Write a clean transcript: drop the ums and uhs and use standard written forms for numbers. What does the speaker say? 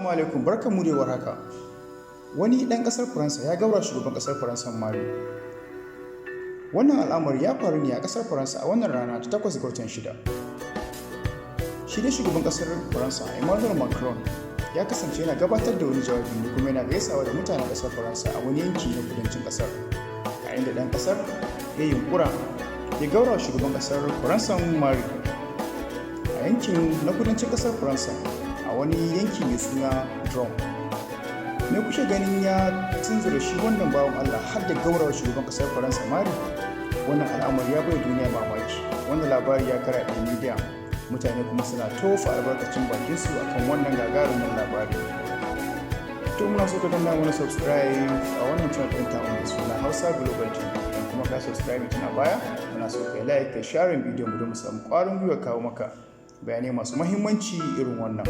Assalamu alaikum, barkanmu da warhaka. Wani ɗan ƙasar Faransa ya gaura shugaban ƙasar Faransa mari. Wannan al'amari ya faru ne a ƙasar Faransa a wannan rana ta 8 ga watan 6. Shi dai shugaban ƙasar Faransa Emmanuel Macron ya kasance yana gabatar da wani jawabi ne kuma yana gaisawa da mutanen ƙasar Faransa a wani yanki na kudancin ƙasar. A inda ɗan ƙasar ya yunkura ya gaura shugaban ƙasar Faransa mari a yankin na kudancin ƙasar Faransa, a wani yanki mai suna Drôme. Me kuke ganin ya tunzura shi wannan bawan Allah har da gaurawa shugaban kasar Faransa mari? Wannan al'amari ya bai duniya mamaki. Wannan labari ya karaɗe media, mutane kuma suna tofa albarkacin bakinsu akan wannan gagarumin labari. To, muna so ka danna mana subscribe a wannan channel ɗin tamu mai suna Hausa Global TV. Idan kuma ka subscribe tun a baya, muna so ka yi like, ka share bidiyon mu don mu samu ƙwarin gwiwa kawo maka bayanai masu mahimmanci irin wannan.